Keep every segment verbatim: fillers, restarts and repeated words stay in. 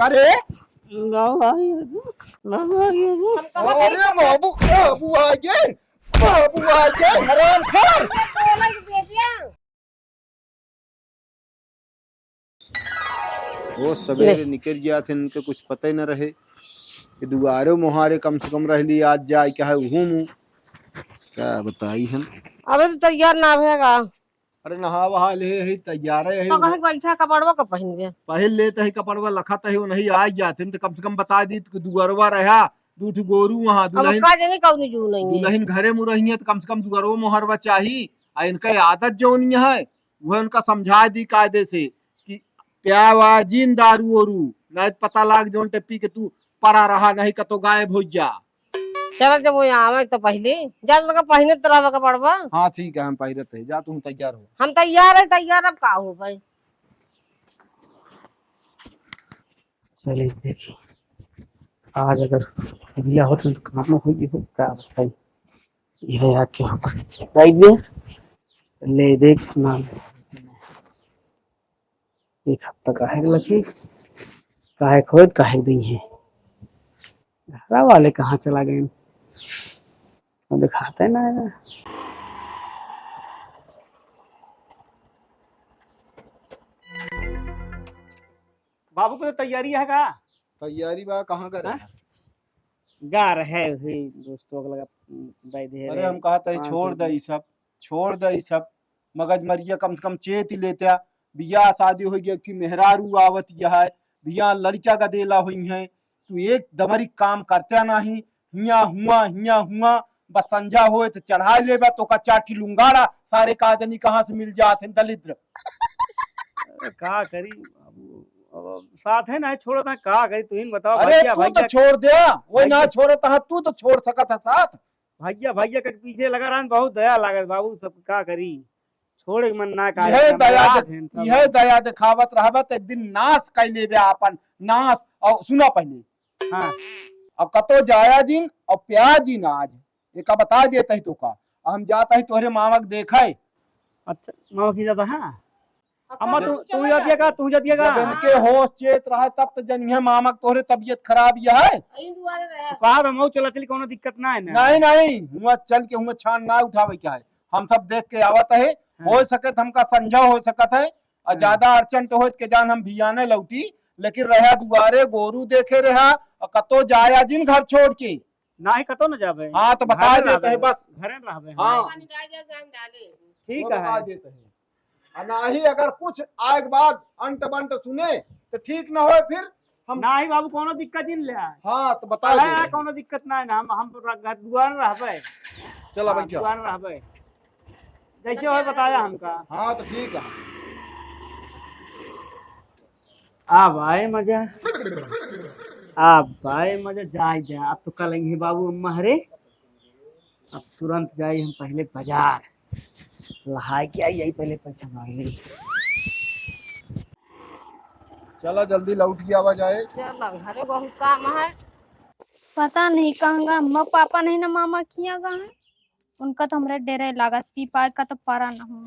अरे, बाबू आ गए, बाबू आ गए। अरे बाबू, बाबू आ गए, बाबू आ गए, हरामखोर। वो सवेरे ले। निकल गया थे, इनके कुछ पता ही न रहे कि दुआरे मोहारे कम से कम रह ली, आज जाए क्या है, घूमू। क्या बताई हम। अबे तो तैयार ना भेगा। अरे नहा वहा ले है, तैयार है। तो कहे बैठा कपड़वा का पहन गया। पहन लेते है कपड़वा, लखत है वो नहीं आ जाते, तो कम से कम बता दी कि दुआरवा रहा, दू ठो गोरू वहाँ, अब दुल्हन, का जाने कौन जू नहीं है। दुल्हन घरे मुरही है, तो कम से कम दुआरवा मोहरवा चाही। आ इनका आदत जौन है, वह उनका समझा दी कायदे से कि प्यावा जिन दारू ओरू, नहीं तो पता लाग जौन टेप्पी के तू पड़ा रहा, नहीं कतो गायब हो जा। चला, जब वो आवे तो पहले जा, तो का पहिने तो रहबे के पड़बा। हाँ, ठीक है, हम पहिरत है। जा, तू तैयार हो। हम तैयार है, तैयार अब का हो भाई? चलिए, देखिए, आज अगर बिया हो तो काम हो गई हो, का बताई? यह यार क्या हो? भाई ये ले देख ना। एक हफ्ता काहे के लगी, काहे खोद, काहे दी है। घरा वाले कहाँ चला गए? वो दिखाते ना है। बाबू को तो तैयारी है का? तैयारी बा, कहाँ का हाँ? रहा? गा रहे हुई दोस्तों के लगा, उम, बैठे अरे रहे। हम कहा तही पाँच छोड़ सौ दे ई सब, छोड़ दे ई सब। मगजमरिया कम से कम चेत ही लेत्या। बियाह शादी होइ गया कि मेहरारू आवत यह है, बियाह लड़का का देला हुई है। तू एक दमरी काम करत्या नहीं, हियाँ हुआ, हियाँ हुआ, बस संझा होए तो चढ़ा लेबा, तो का चाठी लुंगाड़ा, सारे का जनी कहाँ से मिल जात हैं, दलिद्र। अरे का करी बाबू, अब साथ है ना छोड़त है, का करी, तू ही बताओ अरे भैया, तू तो भैया। छोड़ दे, वो ना भैया। छोड़त है, तू तो छोड़ सकत है साथ। भैया, भैया के पीछे लगा रहन, बहुत दया लागत बाबू, सब का करी, छोड़े के मन ना का यह एकदम दया याद दे-, है सब। यह दया दिखावत रहबा तो एक दिन नाश कर लेबे आपन, नाश। और सुना पहले, हाँ। अब कतो जाया जिन और प्या जिन आज, एका बता देत ही तो का, हम जात ही तोहरे मामा के देखे। अच्छा, मामा की जाता है? अम्मा, तू, तू जातिया का, तू जातिया का? जब इनके होश चेत रहा तब तो जनिए मामा के तोहरे तबियत खराब यह है। यही दुआरे रहे। तो कहा हम चला चली, कोनो दिक्कत ना है ना? नहीं, नहीं, हुआ चल के हुआ छान ना उठावे क्या है, हम सब देख के आवत है। हाँ। हो सकत हमका संझा हो सकत है, और हाँ। ज्यादा urgent होत के जान हम भियाने लौटी, लेकिन रहा दुआरे गोरू देखे रहा, और कतो जाया जिन घर छोड़ के। नाही, कतो न जाबे। हाँ, तो बता घरे देते रहबे, हैं बस। घरे न रहबे, हाँ। हाँ। पानी डाल दिया, गाय में डाले। ठीक वो है। बता देते हैं। आ नाही, अगर कुछ आए के बाद अंट बंट सुने, तो ठीक न होए, फिर हम नाही बाबू, कोनो दिक्कत ही न ले आए। हाँ, तो बता अरे, देते हैं। कोनो दिक्कत नाही ना, हम, हम पूरा घर दुआर रहबे। चला, हाँ, बैठा। दुआर रहबे। जैसे होए, बताया हमका। हाँ, तो ठीक है। अब आए मजा, अब आए मजा, जाए जाए। अब तो कल ही बाबू अम्मा हरे, अब तुरंत जाए हम पहले बाजार, लहाए के आई, आई पहले पैसा मांग ली। चला जल्दी लौट के आवा जाए। चला, घरे बहुत काम है। पता नहीं कहाँ गा, अम्मा पापा नहीं ना मामा किया गा है। उनका तो हमरे डेरे लागत, पी पाए का तो परा न हो।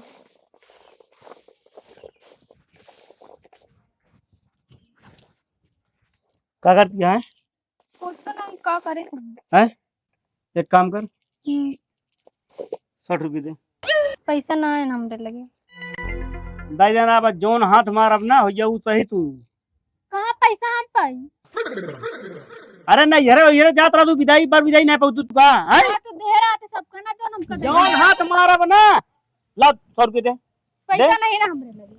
का करती है? कुछ नहीं, का करे? हैं? एक काम कर, हम्म। साठ रुपये दे। पैसा ना है ना हमरे लगे। दाई जाना, अब जौन हाथ मारब ना, हो जाऊ सही तू। कहाँ पैसा हम पाई? अरे नहीं, अरे, ये जात रहा तू विदाई, पर विदाई नहीं पाऊ तू का, हैं? हाँ, तो दे रहा था सबका ना, जो हमका दे जौन रहा। हाथ मारब ना, ला सौ रुपये दे। पैसा दे। नहीं ना हमरे लगे।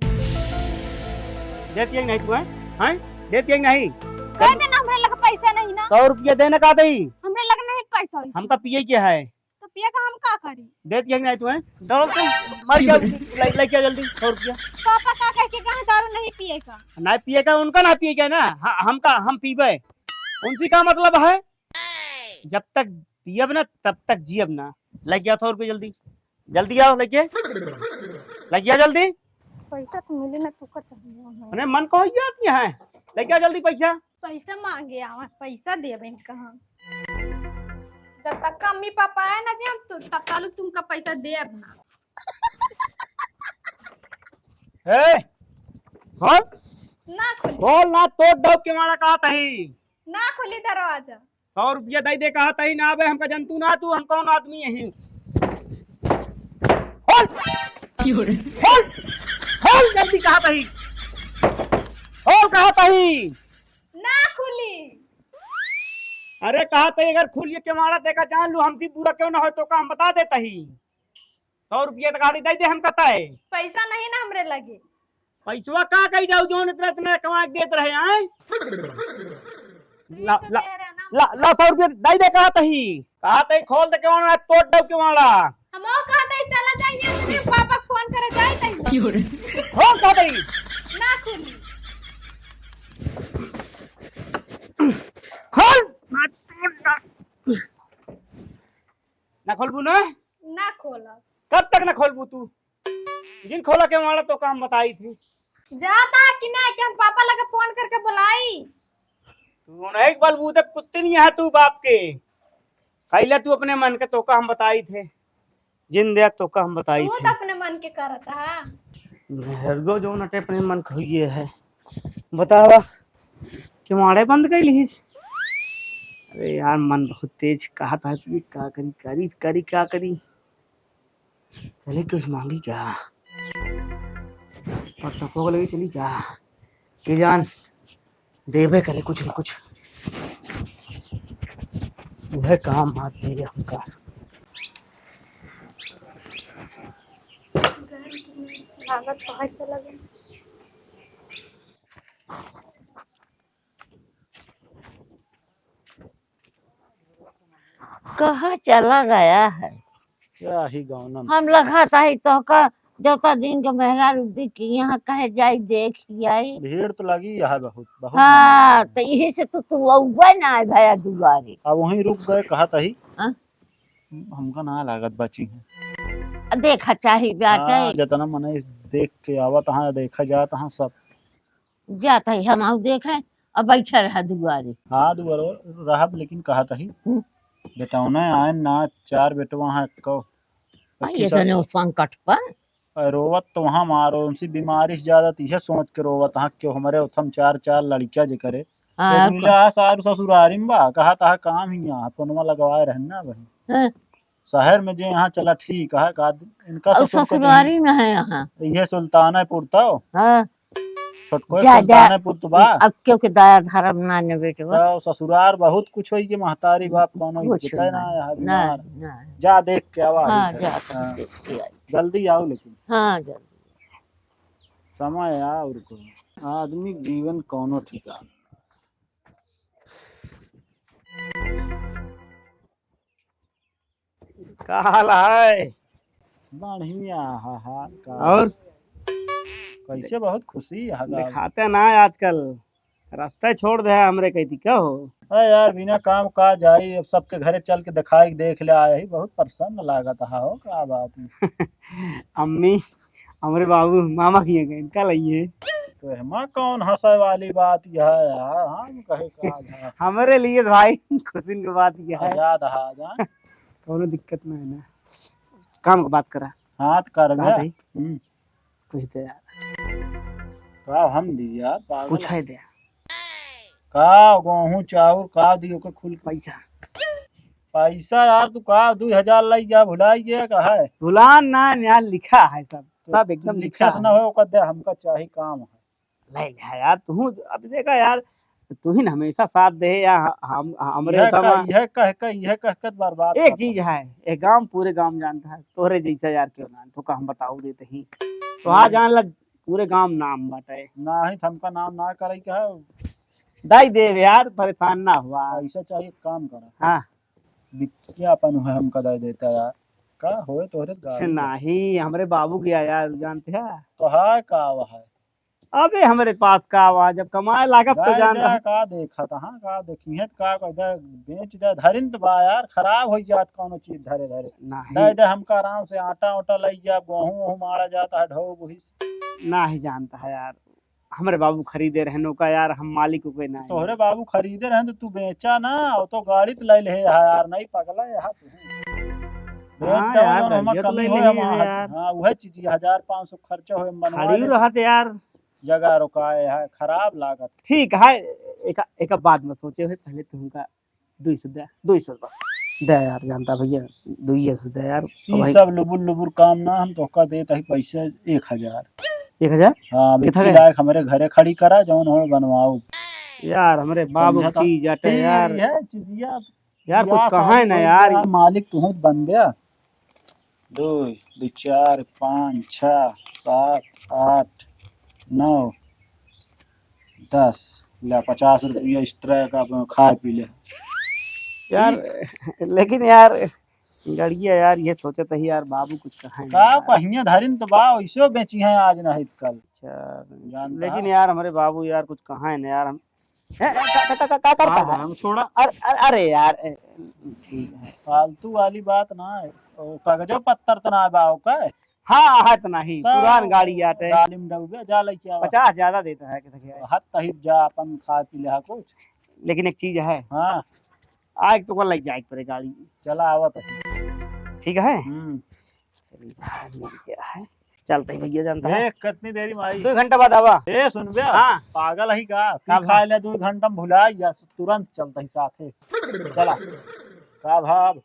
देती है कि नहीं तू, हैं? हैं? देती है कि नहीं? कह दे ना, हमरे लगे पैसा नहीं ना। सौ रुपये देने का दई। हमरे लगे नहीं पैसा वैसे। हमका पिए के है। तो पिए का हम का करी? देती है कि नहीं तू, हैं? दौड़ के मर गया, ले, लेके आ जल्दी, सौ रुपया। पापा का कह के कहा दारू नहीं पिए का? नहीं पिए का, उनका ना पिए का ना, ह-, हमका, हम पीबे। उनसे का मतलब है? जब तक पियब ना, तब तक जियब ना। लेके आ सौ रुपया जल्दी, जल्दी आओ लेके, लेके आ जल्दी। पैसा तो मिले ना, तू का चाहिए हमें? अरे मन को हो गया आदमी है, लेके आ जल्दी पैसा। पैसा मांगे आवा, पैसा देबे इनका हम। जब तक का अम्मी पापा आए ना जे हम तु-, तब तालुक तुमका पैसा देब ना। ए, कौन? ना खुली। खोल ना, तोड़ दउ केवाड़ा कहत ही। ना खुली दरवाजा। सौ रुपया दइ दे कहत ही ना। अबे हमका जनतू ना तू, हम कौन आदमी ही। खोल। खोल। खोल जल्दी कहत ही। खोल कहत ही। ना खुली। अरे कहत ही अगर खुलिए केवाड़ा देखा जान लू, हमसे बुरा क्यों ना हो तो का हम बता देत ही। सौ रुपया त गाड़ी दइ दे हम कहत ही। पैसा नहीं ना हमरे लगे। पैसवा का कही जाऊ जौन इतना इतना कमा के देत रहे आए। ला, ला, ला, ला, सौ रुपया दइ दे कहत ही। कहत ही खोल दे केवाड़ा, तोड़ दउ केवाड़ा। हम वो कहत ही चला जाइए, अपने पापा के फोन करे जाए तही। खोल कहत ही। ना खुली। खोल। ना तोड़ ना। ना खोलबू ना? ना खोलब। कब तक ना खोलबू तू? जिन खोला केवाड़ा तो का हम बताइत ही। जाता कि ना कि हम पापा लगे फोन करके बुलाई? तू नहीं बलबूते कुत्ती नहीं है तू बाप के। कैला तू अपने मन के तो का हम बताइत ही। जिन दे तो का हम बताइत ही। तू तो अपने मन के करत हा। मेहरगो जो नटे अपने मन के हुए है। बतावा, केवाड़े बंद कइ लिहिस। अरे यार, मन बहुत तेज, कहत ही कि का करी, करी, करी, का करी? चली कुछ मांगी का? और टको को लगे चली का? के जान, देबे करे कुछ न कुछ। वह काम आते है हमका। लागत बाहर चला गया। कहाँ चला गया है? क्या ही गाँव ना। हम लखत ही तोहका देवता दिन के मेहरारू दी के यहाँ कहे जाई देख आई। भीड़ तो लगी है बहुत, बहुत हाँ, भीड़। तो यही से तो तू अउबे ना आए भैया दुआरे। अब वहीं रुक गए, कहत ही। हाँ? हमका ना लागत बची है। अब देखा चाही बाटे। हाँ, जितना मने देख के आवत हाँ, देखा जात हाँ सब। जात ही हम आऊ देखे, अब बैठा रहा दुआरे। हाँ, दुआरे रहब, लेकिन कहत ही। हम्म। बेटौने आए ना, चार बेटवा हैं, को आ, पच्चीस ये तने वो संकट पर। अरे रोवत तो वहाँ मारो, उनसे बीमारी से ज्यादा तो यह सोच के रोवत हाँ, क्यों हमारे उथम चार, चार लड़किया जे करे। हाँ, एक मिला है सार ससुरारी में बा, कहत हा काम ही यहाँ, फोनवा लगवाए रहन ना बहन। हाँ। शहर में जे यहाँ चला ठीक है, का इनका और ससुर को ससुरारी में है यहाँ। ये सुल्तानपुर तो। हाँ। छोटको जा, जा। सुल्तानपुर तो बा। अब क्यों के दया धर्म ना ने बेटवा। तो ससुरार बहुत कुछ होई के महतारी बाप कौनो कुछ इज्जत है ना, ना, यहाँ ना, बीमार। ना। जा देख के आवा हाँ, अभी घर। जा, हाँ। देख के आई। जल्दी आओ लेकिन। हाँ, जल्दी। समय आ और को। आदमी जीवन कौनो ठिकाना। का हाल है? बढ़िया है हाल का। और? कैसे बहुत खुशी है का? दिखाते ना आजकल, रास्ता छोड़ दे हमरे कहती का हो? अरे यार, बिना काम का जाई, अब सबके घरे चल के दिखाई देख ले आए ही, बहुत प्रसन्न लागत है हो, का बात है? अम्मी, हमरे बाबू मामा किए गए, इनका लइए। तो हमा कौन हंसे वाली बात यह है यार, हम कहे का है। हमरे लिए भाई खुशी की बात यह है। आजाद है, आजाद। कौनो दिक्कत ना है ना। काम की बात करा। हाँ, तो कर का बे। दे? हम्म। कुछ दे यार। का हम दी यार, पागल कुछ है। है दे। का गेहूं चाउर का दी ओके खुल के? पैसा। पैसा यार, तू का दुई हजार लाई गया, भुलाई गया का है? भुलान ना, यहाँ लिखा है सब, तो सब एकदम लिखे लिखा से है। ना हो, ओकर दे, हमका चाही काम है। ले ले यार, तू अब देखा यार, तू ही ना हमेशा साथ दे या हम, हमरे यह उठवा कह, यह कह के, यह कह के बर्बाद एक करता चीज है। है, एक गांव, पूरे गांव जानता है, तोहरे जैसा यार क्यों ना, तो का हम बताऊ देते ही। तो आ हम्म। जान लग, पूरे गांव नाम बाटे। नाही, तो हमका नाम ना करे के है। दाई देव यार, परेशान ना हुआ। ऐसा चाहिए, काम करा। हाँ। बिटिया अपन हुए हमका दे देता यार। का होए तोहरे गाल पे? नाही, हमरे बाबू के यार, जानते हैं? तो है का वह है? अबे हमरे पास का बा, जब कमाए लागब तो दे जान दे, रहा। का देखत, हाँ, का देखी है, का कह दे, बेच दे, धरिन त बा यार, खराब हो जात कौनो चीज धरे धरे। नाही। दे दे, हमका आराम से आटा ओटा लई जा, गेहूं वहूं मारा जाता है, ढो बुहिस। नाही जानता है यार, हमरे बाबू खरीदे रहन ओका यार, हम मालिक ओके नाही। तोहरे बाबू खरीदे रहन तो तू बेचा ना, वो तो गाड़ी त ले ले है यार, नहीं पगला है तू। बेच हाँ दे, यार, जौन हमार गाड़िया तो कमी ले होए, ले हम है हाथ, यार। हाँ, वह चीज, हजार पाँच सौ खर्चा होए, हम बनवा खड़ी ले। रहत यार। जगह रुकाए है, खराब लागत। ठीक है, एक, एक बात में सोचे हुए, पहले तुमका दुई सौ दे, दुई सौ रुपया दे यार, जानता भैया, दुई सौ दे यार। ई भाई सब लुबुर लुबुर काम ना, हम तोहका देत हई पैसा एक हजार। एक हजार? हाँ, कितना बिक्की है? लायक हमरे घरे खड़ी करा, जौन हो बनवाओ। यार, हमरे बाबू समझा था? चीज आटे ई यार। है चीजिया। यार, कुछ या कहा है शादी ना कोई यार। बड़ा मालिक तू बन गया। दो, दो, चार, पाँच, छः, सात, आठ, नौ, दस, ले पचास रुपया extra का अपन खाए पी ले। यार, लेकिन यार, गड़िया यार, ये सोचत ही यार, बाबू कुछ कहा है का यार। कहिए धरिन तो बा, वैसे बेची हैं आज ना है कल। अच्छा, जानता लेकिन है? यार, हमरे बाबू यार, कुछ कहा है ना यार, हम ए, का, का, का, का, का करता हाँ, है? हम छोड़ा। अरे, अरे, अरे यार, ए, ठीक है। फालतू वाली बात ना है। ओ, कागजो पत्तर त ना बा ओके? हाँ, है त नहीं, तो पुरान गाड़ी आटे। गाली में डूबे, जा लेके आवा। पचास ज्यादा देता है, किसे क्या है? हद तही जा, अपन खा पी ले हा कुछ। लेकिन एक चीज है। हाँ। आज तो को लग जाए पड़े गाड़ी। चला आवत है। ठीक है? हम्म। चलिए, बाहर मिल गया है। चलते ही भैया जानता है। ए, कितनी देरी में आई? दो घंटा बाद आवा। ए, सुन बे। हाँ। पागल है का? का पी खा ले, दो घंटा में भुला जा, तुरंत चलते ही साथ है। चला। का भाव?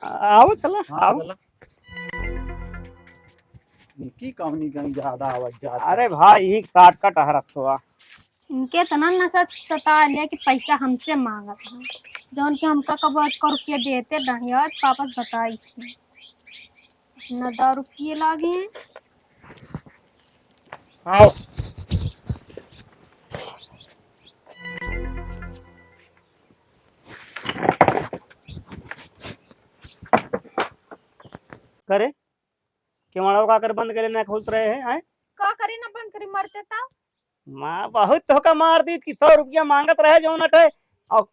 आओ, चला, हाँ, आओ। चला। इनकी कहानी कहीं ज्यादा आवत जात है। अरे भाई, यही shortcut है रस्तवा। इनके इतना नशा सता लिया कि पैसा हमसे मांगत है, जौन कि हमका कब एक रुपया देते नहीं, आज वापस बताई थी। इतना दारू पिए लागे हैं। आओ। करे, केवाड़वा का कर बंद करे ना खोलत रहे हैं, हैं? का करी ना बंद करी, मरते ता। माँ, बहुत धोखा मार दी कि सौ रुपया मांगत रहे जौन अटे, और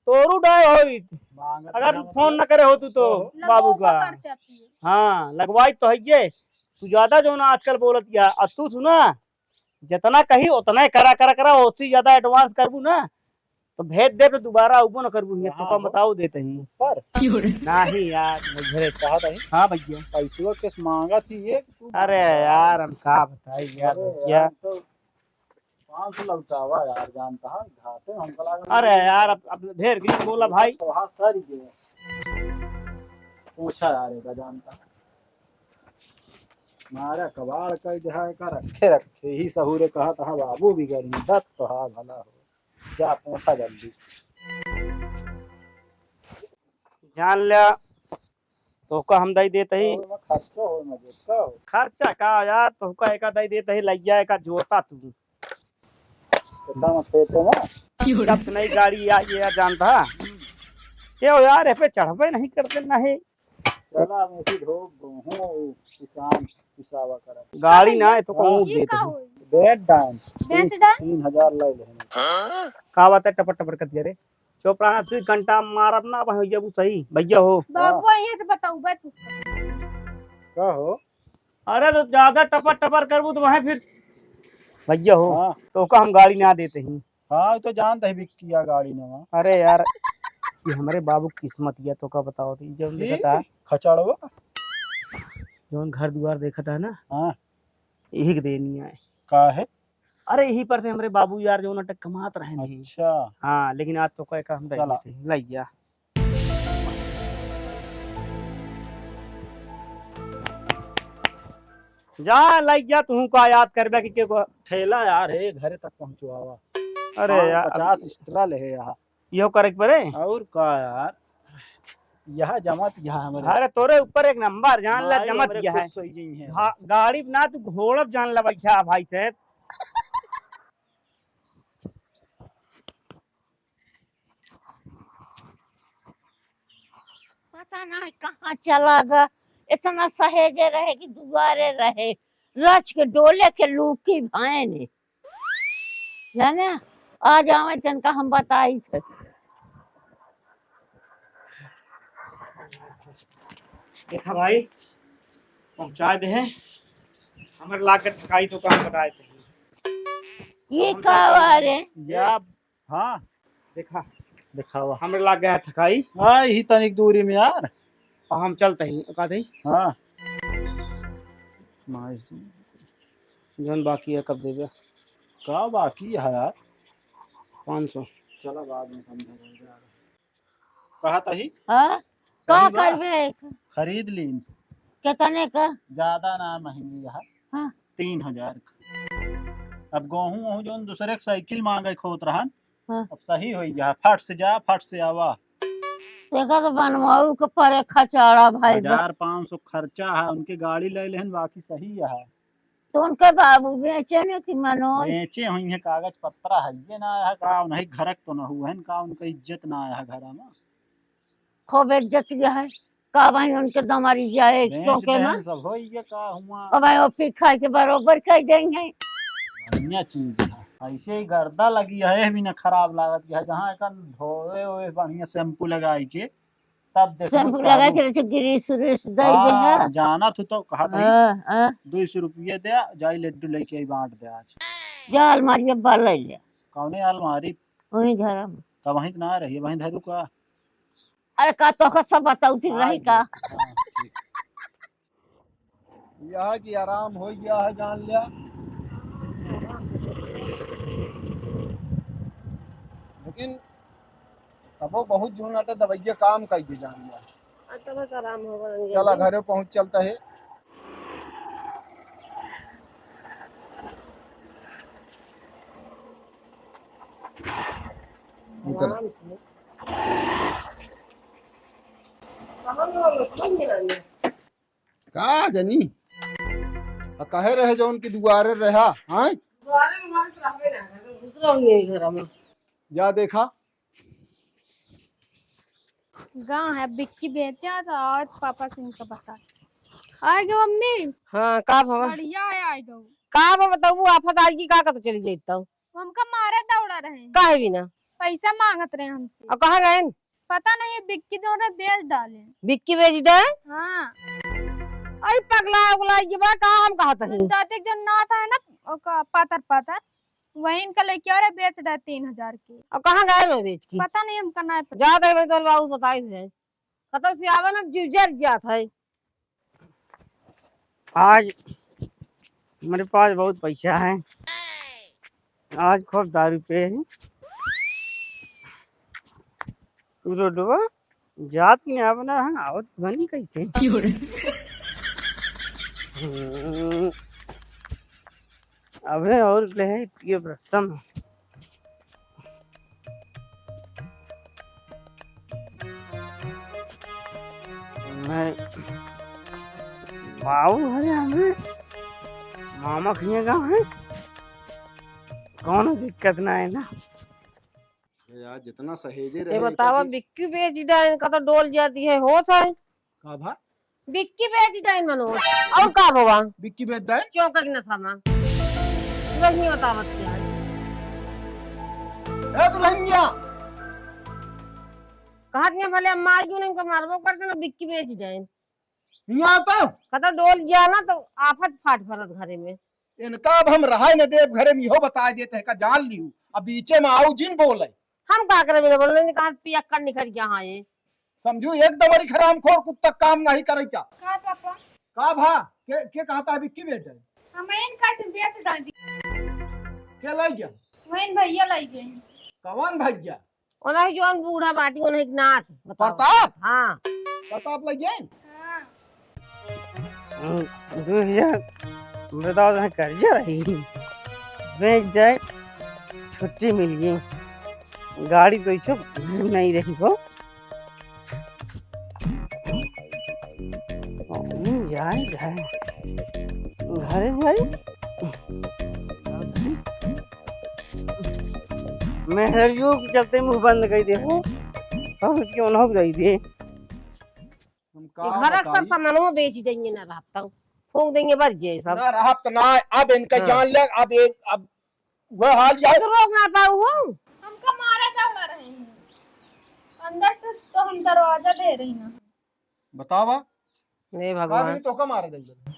तोरू डाय होई। मांगत अगर रहे फोन मतलब न करे हो तू तो तो बाबू लगो का। करते अपनी। हाँ, लगवाई तो है ये। तू ज्यादा जौन आजकल बोलत या, और तू सुना, जितना कही उतना ही करा, करा, करा, उससे ज्यादा advance करबू ना, तो भेज दे, तो दोबारा अउबो न करबू हियाँ, हाँ, तोका हो। बताओ देते ही। ऊपर? नहीं यार, मुझे कहा था ही। हाँ भैया। पैसवा किस मांगा थी ये, तू अरे मांगा। यार, हम का बताई यार अरे भैया। यार, तो पाँच सौ लौटावा यार, जानता है, घाटे में हमको लगा अरे यार, अब, अब ढेर गिरी बोला भाई। तो हाथ सारी के। पूछा यार, एका जानता है। मारा कबाड़ कई दिहा एका रखे रखे ही सहूरे कहा तहा बाबू बिगड़ी दत तो हा भला हो। जा पूछा जल्दी। जान ल्या, तोहका हम दई देत ही। तो ओमे खर्चो हो ना देत का हो? खर्चा का यार, तोहका एका दई देत ही, लइया एका जोता तू। कितना में खेते में? जब से नई गाड़ी आई है यार, जानता है? ये हो यार, ए पे चढ़बे नहीं करते ना है। चला, हम ऐसी ढोक दो हूँ, किसान पिसावा करत। गाड़ी ना है तो हाँ। कहूँ ये दे का दे। होई? बेच डान। बेच तीन, डान? तीन हजार ले लेने। का बात है, टपर टपर कर दिया रे। चुप रहा, तू घंटा मारब ना, वहीं जब सही भैया हो। बाबू, हाँ। ये तो बताऊ बा तू। का हो? अरे, तो ज्यादा टपर टपर करबू तो वहीं फिर भैया हो। हाँ। तो का हम गाड़ी ना देते ही। हाँ, तो जानते ही बिक्किया गाड़ी ना। अरे यार, ये हमरे बाबू की किस्मत या, तो का बताओ, तो ये जो ई देखता, खचड़वा? जौन घर दुआर देखता है ना, हाँ। यही के देनी है। का है? अरे, यही पर से हमरे बाबू यार जौन अटक कमात रहे नहीं। अच्छा। हाँ, लेकिन आज तो कोई काम चला। नहीं, लइया। जा, लइया, तू का याद करबे कि के को ठेला यार, हे, घरे तक पहुँचवावा। अरे हाँ, यार, पचास extra ले है यहाँ। इहो करे के पड़े? और का यार, यह जमा त यह हमरे। अरे तोरे ऊपर एक नंबर, जान ला, भाई, जमा त हमरे यह खुश है। होई जई हैं। हाँ, गाड़ी ना तू घोड़ब जान ला भैया, भाई साहब। पता ना कहाँ चला गा, इतना सहेजे रहे कि दुआरे रहे, रच के डोले के लूकी भाए ने। जाने, आ जावे तनका हम बताई थे। देखा भाई, पहुँचा दे हैं। हमरे लाग के थकाई तो काम बताए थे। ये का वा रे? या, हाँ। देखा। दिखावा। हमरे लाग गया थकाई। हाँ, यही तनिक दूरी में यार। और हम चलते ही, का दे? हाँ। माइस। जौन बाकी है, कब देबे? का बाकी है यार? पाँच सौ। चला, बाद में समझा जाएगा। कहा तही? हाँ? का सही बा? करबे? खरीद लीन। कितने का? ज्यादा ना महंगी है। हाँ। तीन हजार का। अब गोहूँ वोहूँ जौन दूसरे के साइकिल मांगे खोत रहन, हाँ। अब सही होई जा, फट से जा, फट से आवा। देखा तो बनवाऊ के परे खचाड़ा भाई बा। हजार पाँच सौ खर्चा है, उनके गाड़ी ले लेहन, बाकी सही है। तो उनके बाबू बेचे न कि मनोज? बेचे हुई है, कागज पत्रा है, ये ना आया का, उन्हीं घरक तो न हुए हैं का, उनका इज्जत ना आया है घर में। खूब इज्जत गया है, का भाई उनके दमारी जाए बेच चौके देहन में? सब होई ये का हुआ? अब भाई वो पी खाए के बरोबर कर देंगे। बढ़िया चीज है, ऐसे ही गर्दा लगी है, भी ना खराब लागत है, जहाँ एकर धोए हुए बढ़िया शैम्पू लगाई के, तब देखबू शैम्पू काबू। लगा के रखे, ग्रीस उरीस दे दे हाँ, है। जाना तू तो कहा था ही। हाँ, हाँ। दो सौ रुपये दे, जाई लड्डू लेके आई, बांट दे आज। जा अलमारी में बा ले ले। कौने अलमारी? वही घर में। तब वहीं तो ना रही, वहीं धरू का? अरे का तोहका सब बताऊ थी रही का? हाँ, ठीक। यह कि आराम हो गया है, जान लिया। लेकिन तबो बहुत जोन आटा दवाइया काम कर दे, जान लिया। आ, तब तो आराम होगा, रंजन चला, जी। घरे पहुँच चलता है। इधर। आराम से। कहाँ गए हो? कहाँ गए हो? का जनी? आ, कहे रहे जौन की दुआरे रहा, हाँ? दुआरे में हमारे तो रहबे ना करे, घुस रहो यही घर में। जा देखा। गाँव है, बिक्की बेचा तो आवत पापा से इनका बता। आए गो मम्मी। हाँ, का भवा? बढ़िया है, आए गो। का भवा बताऊ, आफत आई की का कत चली जाइत तऊ? वो हमका मारे दौड़ा रहे हैं। काहे बिना? पैसा मांगत रहे हमसे। और कहाँ गए? पता नहीं, बिक्की जो रहे बेच डाले। बिक्की बेच डाले? हाँ। अरे पगला उगला ये बा, का हम कहत हई? दाते के जो नाथ है ना, ओका पातर पातर, वही इनका लेके आ रहे, बेच डाले तीन हजार के। और कहाँ गए मैं बेच के? पता नहीं, हमका ना पता। जात है, मैं तोर बाबू बताई थे। कतौ से आवे ना, जीव जर जात है। आज मेरे पास बहुत पैसा है, आज खूब दारू पे है। तू रोडवा जात के ना बना है, आवत बनी कैसे? क्यों रे? हम्म, अबे और ले है, पिए रस्ता में। मैं बाऊ है हमें, मामा खिया गाँव है, कौनो दिक्कत ना है ना। यार, जितना सहेजे ये रहे, बतावा, एकर बिक्की बेच डाइन का तो डोल जाती है, होत है। का भा? बिक्की बेच डाइन मनोज। और का भवा? बिक्की बेच डाइन? चौंका की नशा में। दुल्हनिया बतावत क्या है? ए दुल्हनिया! कहत नहीं भले अम्मा आई क्यों नहीं, उनका मारबो कर देना, बिक्की बेच डाइन। हियाँ तो। कतौ डोल जिया ना तो आफत फाट फरत घरे में। इनका अब हम रहाई न देब घरे में, इहो बताए देते हैं का जान लिहू। अब बीचे में आऊ जिन बोले। हम का करे बिना बोले, नहीं कहा पियक्कड़ निकल गया हाँ ये। समझू एकदम अरी हरामखोर कुत्ता काम नहीं करे क्या? का पापा? का भा? के, के कहता है बिक्की बेच डाइन? हम इन का तो बेच डाइन। के लाई गया? वही भैया लाई गए। कौन भैया? ओनही जौन बूढ़ा बाटी, ओनही के नाथ, बताओ। प्रताप? हाँ। प्रताप लग जाए? हाँ। हम्म, दो हजार, बताओ, तो कर्जा रही। बेच जाए, छुट्टी मिल गई। गाड़ी तो इसे नहीं रही हो। नहीं जाए, जाए। घरे जाए। मेहरियो के चलते मुंह बंद कर दे हो, सब रुपये उन्हों को दे दे। हम का ये घर का सब बताई? सामानों बेच देंगे ना रहता, फूंक देंगे, बच जाए सब। ना रहत ना, अब इनका हाँ। जान ले, अब ये, अब वह हाल यार। तो रोक ना पाऊ हो। हमका मारा दौड़ा रहे हैं, अंदर तो, तो हम दरवाजा दे रही ना। बतावा। हे का भगवान। नहीं तो का मारा दे?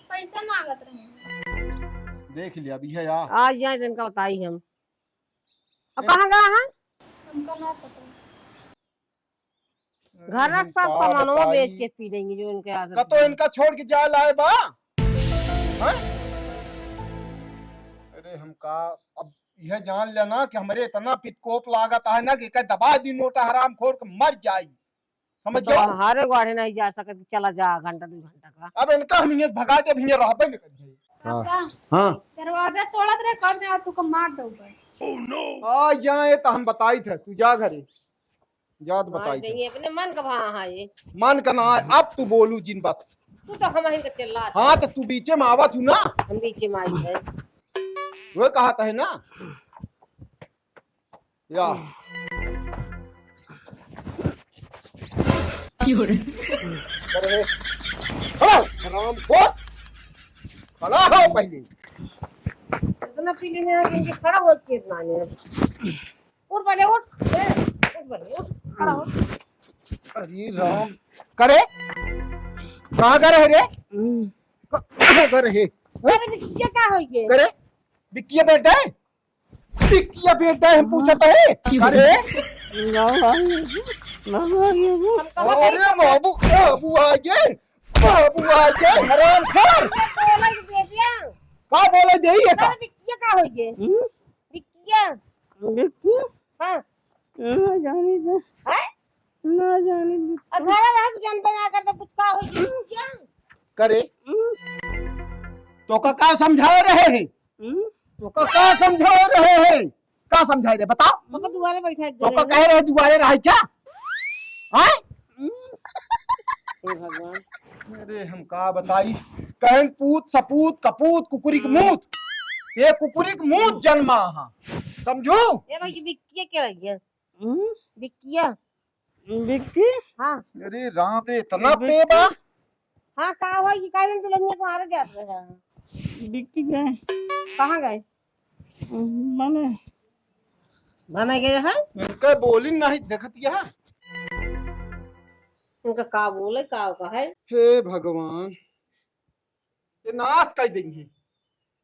पैसा मांगत रहे हैं। देख लिया, अभी है यार। आज जाए दिन का बताई हम। अब ए- कहाँ गया है? हमका ना पता। घर रख सब का सामानवा बताई? बेच के पी लेंगे जो इनके आदत कतो है। इनका छोड़ के जा लाए बा? हाँ? का, अब यह जान लेना कि हमरे इतना पितकोप लागत है ना कि कह दबा दी नोटा हरामखोर के मर जाई। समझ तो गया? हरे गाड़े नहीं जा सकत कि चला जा घंटा दो घंटा का। अब इनका हम ये भगा दे, अब ये रहबे नहीं करिए। हाँ। पापा, हाँ। दरवाजा तोड़त रहे, कब जाओ तू को मार दो बस। आ जाए तो हम बताई थे, तू जा घरे, जात मार बताई थे। देंगे, अपने मन का भा हाँ ये। मन का ना है, अब तू बोलू जिन बस। तू तो हम ही के चिल्ला। हाँ, तो तू बीचे में आवत हूँ ना। हम बीचे में आई है। वो कहा था है ना। या। क्यों रे? अरे, खड़ा हो, हरामखोर। खड़ा हो पहले। इतना पी लेने आ गए कि खड़ा हो चेत ना नहीं। उठ पहले, उठ। ए, उठ पहले, उठ। खड़ा हो। अरे राम। करे? कहाँ करे है रे? हम्म। क-, कहाँ करे है? अरे, ये क्या हो गया? करे? बिक्किया बेटा है? बिक्किया बेटा है, हम पूछत है। अरे? ना, ना, ना, ना, ना। अरे बाबू, बाबू आ गए, बाबू आ गए, हरामखोर। बोला दे दिया। का बोला दे ये का? अरे बिक्किया का हो गए? हम्म? बिक्किया। बिक्किया? हाँ। ना जाने दे। हैं? ना जाने दे। आ, घर रह के ज्ञान बना कर तो कुछ का हो गया? क्या? करे? हम्म। तो का, का समझाए रहे हैं? हम्म? तो का, का समझाए रहे हैं? का समझाए रहे, बताओ। मगर दुआरे बैठा है तो का घरे। कहे रहे दुआरे रहे क्या? हैं? हम्म। हे भगवान। अरे हम का बताई, कहन पूत सपूत कपूत कुकुरी के मूत, ये कुकुरी के मूत जन्मा हा, समझू? ए भाई, ये बिक्किया क्या रह गया? हम्म? बिक्किया। बिक्की? हाँ। अरे राम रे, इतना बिक्की? पेबा? हाँ, का हुआ कि काहे दुल्हनिया को मारे जात रहे हैं? बिक्की गए। कहाँ गए? माने? बने गए हैं? इनका बोली नहीं देखत यह। इनका का बोले, का कहे? हे भगवान, ये नाश कर देंगे,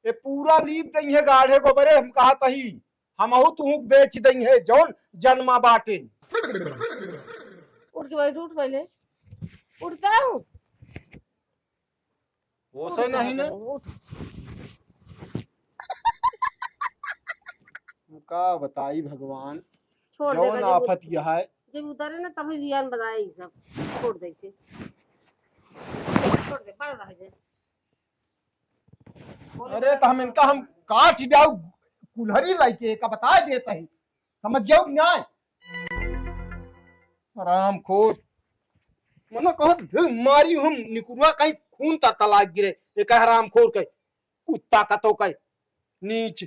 ये पूरा लीप देंगे गाढ़े गोबरे। हम कहा तही, हमहू तुहू बेच देंगे, जौन जन्मा बाटिन। उठ के बैठ, उठ पहले। उठता हूँ। होश है नहीं ना? उठ। का बताई भगवान, छोड़ दे, जौन जब आफत उत-, यह है। जब उतरे ना तभी बियान बताए ई सब। छोड़ दे इसे। छोड़ दे, पड़ा रह जाए। अरे तो हम इनका हम काट जाऊ कुल्हरी लाइके का बता देत ही। समझ गयो कि नहीं? हरामखोर। मने कहत, "हे मारी हम निकुरवा कहीं खून ता तलाक गिरे।" एक हरामखोर कहीं, कुत्ता का तो कहीं, नीच।